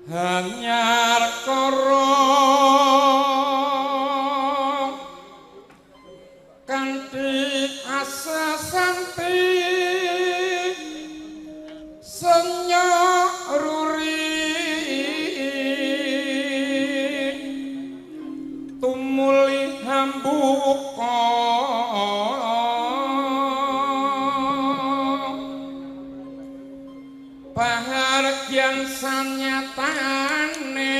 Hanyar kara kanthi asa santi senya ruri tumuli hambuka bahargyan sanyatane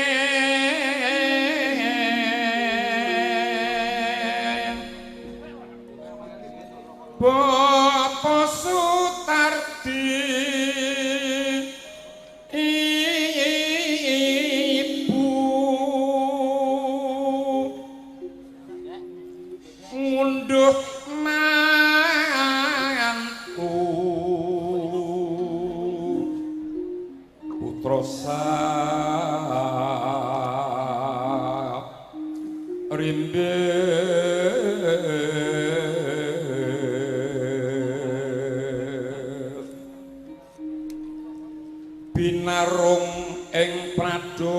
Bapak Sutardi ibu ngunduh mantu putra Sarimbit binarung ing pradangga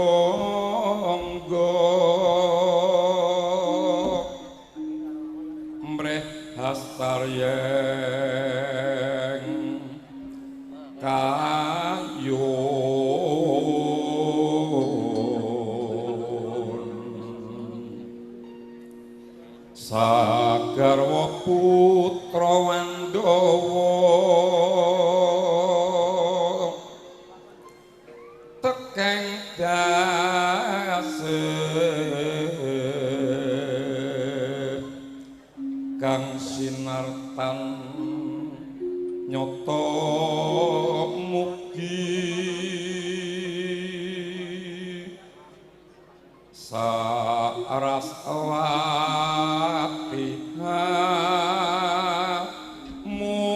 mreh hastaryeng kayun sagarwa putra Wandawa tekeng dase kang sinartan nyata mugi Saraswati munyo.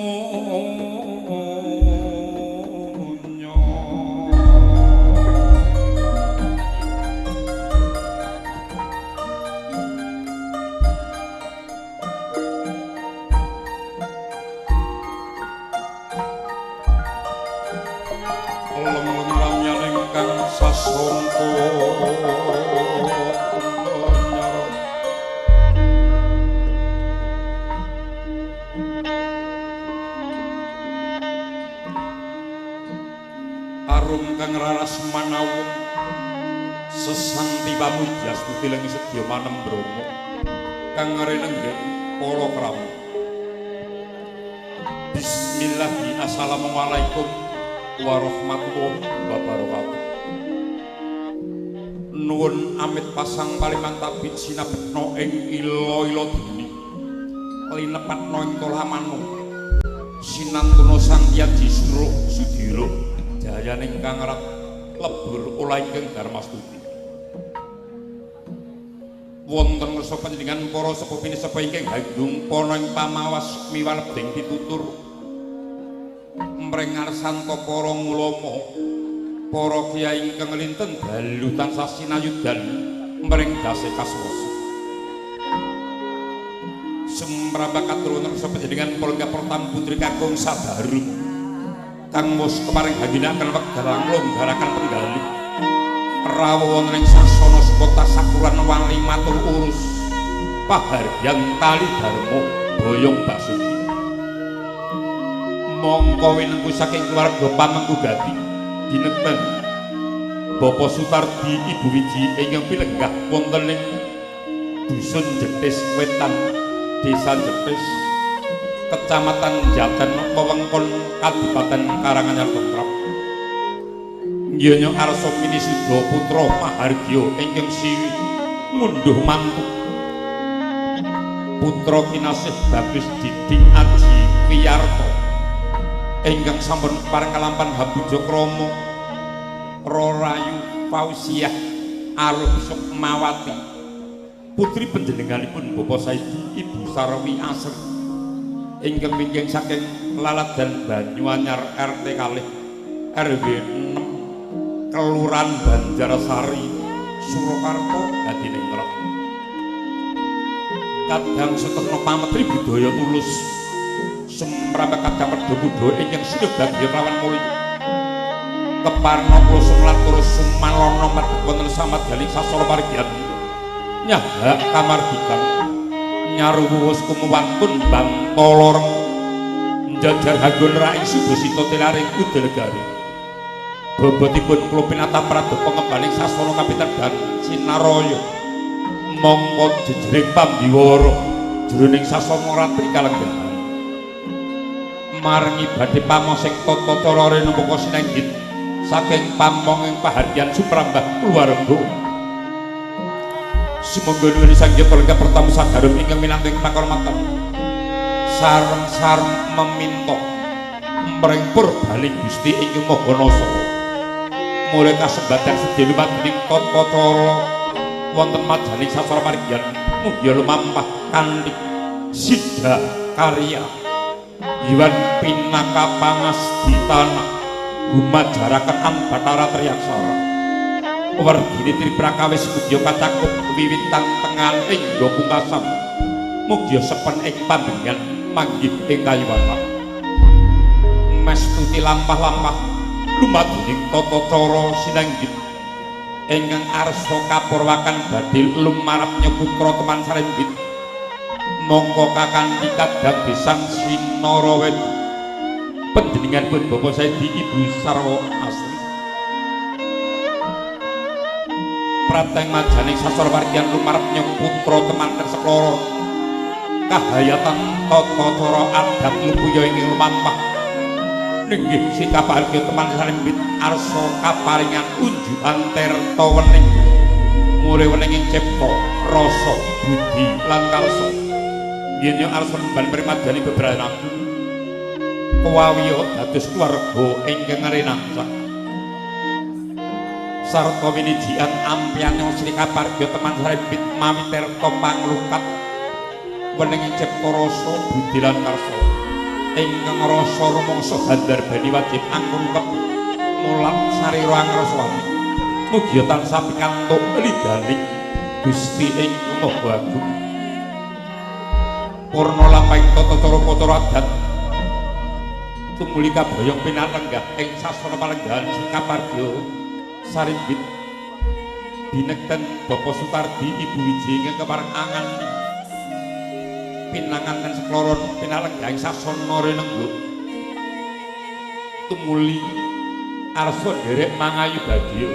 Lem-lem ramyaning kang sasongko arum kang raras manawung sesanti pamujastuti lengi sedya manembrama kang renenggeng para krama. Bismillahi assalamualaikum warahmatullahi wabarakatuh. Nuwun amit pasang palimantabit sinabetna ing ila-ila dini linepatna ing tolamanu sinantuna santyaji suruh sudira jayaning kang rat lebur olah ingkang darmastuti. Wonten ngersa panjenengan para sepuh pinisepuh ingkang hanggung pana ing pamawas miwalebing pitutur mring ngarsanta para ulama, para kyai ingkang linten dalu tansah sinayudan mring dase kaswasa. Sumrambah katur wonten ngersa panjenengan para kapertam putri kakung sabaru kang mus keparing hanginaken wekdal nglonggaraken penggalih rawuh wonten ing sasana sukota sakuran wali matur urus pahargyan tali dharma boyong basuki. Mongko winengku saking keluarga pamengku gati dineten Bapak Sutardi Ibu Wiji ingkang pilenggah wonten ing Dusun Jetis Wetan, Desa Jetis, Kecamatan Jaten, wewengkon Kabupaten Karanganyar Tentrem. Nyonya arsa Minisuda putra Mahargya ingkang siwi ngunduh mantu putra kinasih Bagus Diding Aji Wiyarto ingkang sampun pareng kalampan hambuja krama Rorayu Fauziah Arum Sukmawati putri panjenenganipun Bapak Saidi Ibu Sarwi Asri ingkang wingking saking Laladan Banyuanyar RT kalih RW 6 Kelurahan Banjarsari Surakarta Hadiningrat. Kadang sutekna pametri budaya tulus sumrambah kadang werda budaya ingkang sinebagya kelawan mulya. Keparna kula sumlatur sumalana madhep wonten samadyaning sasana parigyan nyahak kamardikan nyaruwus kumuwantun bantala reng njajar hanggon rai subasita tilaring udel garing bobotipun kula pinatah pradapa ngembaling sasana kapitedhan Sinaraya mongko jejering pambiwara jroning sasana ratri kalenggahan marengi badhe pamosing tata cara renumpa sinenggit saking pamonging pahargyan sumrambah keluarga. Sumangga nuwun Sang Hyang Palengka pertama sadarum ingkang minangka pakurmatan sareng-sareng meminta mring purbaling Gusti ingkang Maha Nasa mulai kasembatan sedya lumadening tata cara wonten majaning sastra parigyan mugi lumampah kanthi sidha karya Iwan pinaka pangasditana gumajaraken Ambatara Triaksara werdine triprakawis mugi kacakup wiwitan tengan ing pungkasan mugi sepen ing pambengan manggih ing kayuwana mestuti lampah-lampah lumadening tata cara sinanggit ingkang arsa kapurwakan badhe lumarapnya putra teman sarembit mongko kakanthi kadang besan Sinarawedi panjenenganipun Bapak Saidi Ibu Sarwo Asri prateng majaning sastra parigyan lumarepnya putra temanten sekloro kahayatan tata cara adat lupuya ing lumampah nenggih sikaparga teman sarembit arsa kaparingan unjukan tirta wening mure wening ing cipta rasa budi lan kalsa yen yo arsa nemban primadani bebrayan kuwawiya dados keluarga ingkang rinangsa sarta winijian ampyanya Sri Kaparga teman sarembit mawi tirta panglukat wening cipta rasa budi lan karsa ingkang rasa rumangsa handarbani wajib angkung mulat sarira angraswani mugi tansah pikantuk ridhaning Gusti ingkang Maha Agung purna lampahing tata cara upacara adat tumuli kaboyong pinalenggah ing sasana palenggahan Sri Kaparga Sarimbit binekten Bapak Sutardi Ibu Wiji ingkang kepareng angan pinanganten sekloron pinalenggah ing sasana rinengguh tumuli arsa nderek mangayu bagya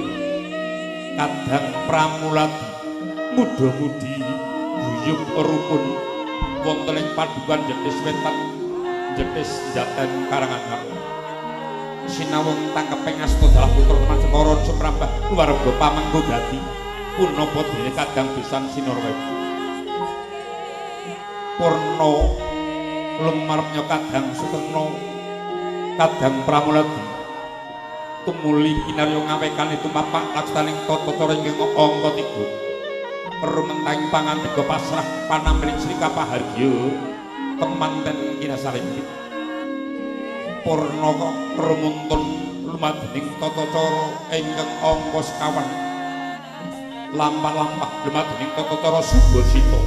kadang pramuladi muda-mudi guyub rukun wonten ing padukan Jetis Wetan Jetis Jaten Karanganyar sinawung tangkeping asta dalah putra teman sekara sumrambah keluarga pamengku dadi punapa dene kadang besan Sinarwedi purna lumarepnya kadang Sukerna kadang Pramuladi tumuli kinarya ngawekane tumapak laksaning tata cara ingkang angka 3 rumentahing pangandika pasrah panampiling Sri Kapahargya kemanten kinasarimbit purna rumuntun lumadening tata cara ingkang angka sekawan lampah-lampah lumadening tata cara subasita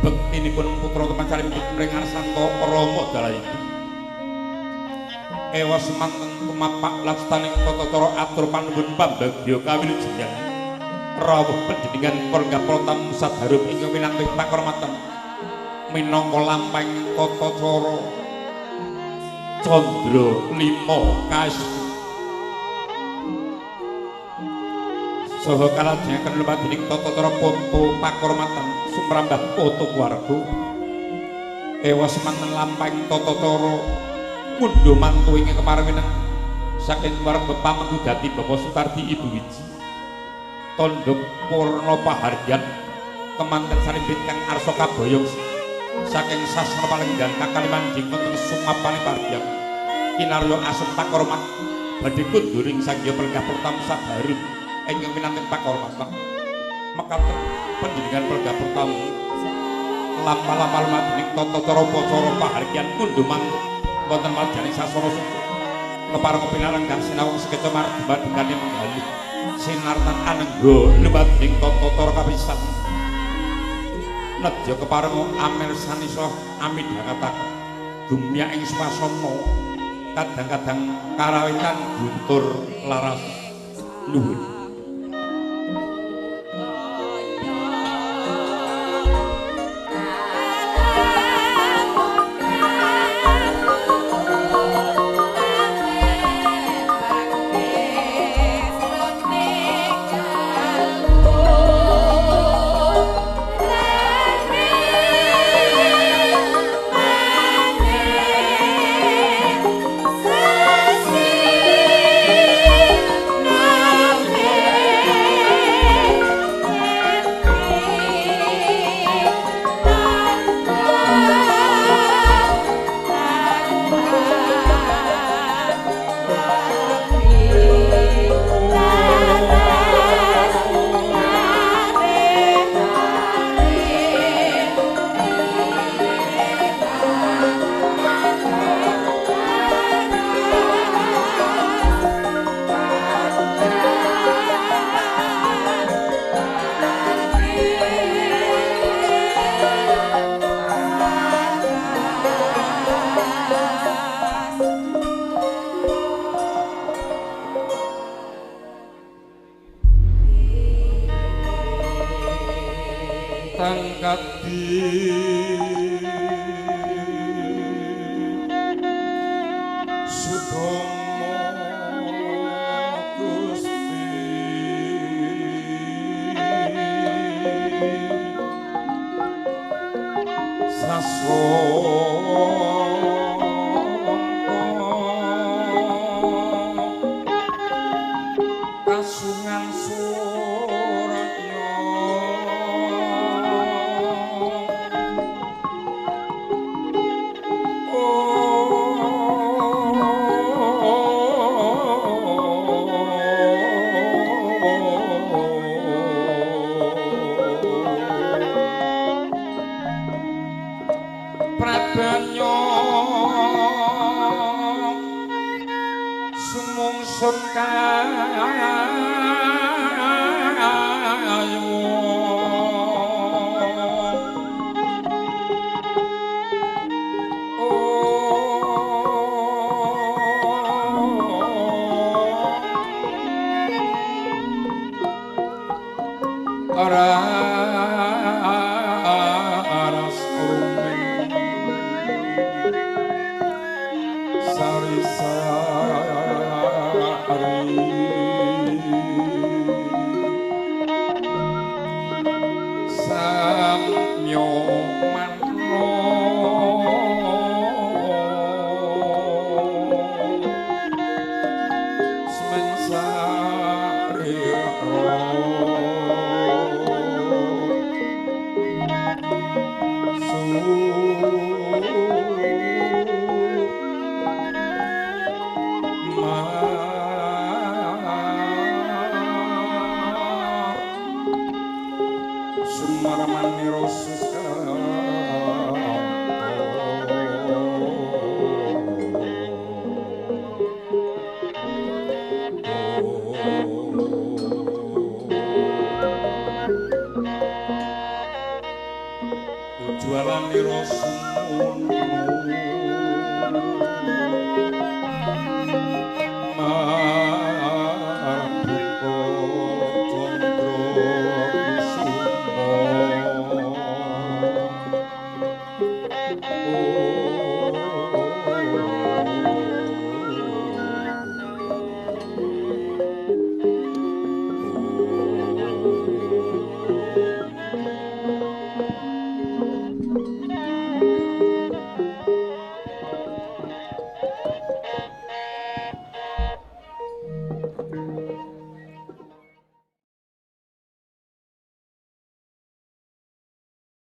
bektinipun putra teman sarimbit mring arsanta Rama Dalayiti ewa semanten tumapak laksaning tata cara atur panuwun pambagya kawilujengan rawuh panjenengan Purga Protam sadarum ingkang minangka pakurmatan minangka lampahing tata cara candra lima kaestu saha kalajengaken lumadening tata cara poto pakurmatan sumrambah poto keluarga ewa semanten lampahing tata cara ngundhuh mantu ingkang kepareng saking warga pamengku dadi Bapak Sutardi Ibu Wiji tandha purna pahargyan kemanten sarimbit kang arsa kaboyong saking sasana palenggan kakalimanjing wonten sumapane pargyan kinarya asem pakormat badhe kunduring Sang Hyang Palengga Pertama sabarep ingkang pinanten pakormatan mekaten panjenengan Palengga Pertama lampah-lampah lumadening tata cara upacara pahargyan ngundhuh mantu wonten majaning sasana suci kepareng pinalenggah sinawung sekeca margi madegane menggalih sinartan anengga lumadening tata cara kapisan nedya kepareng amirsani saha amidhangetaken gumya ing swasana kadang-kadang karawitan guntur laras luhur. Semengsari.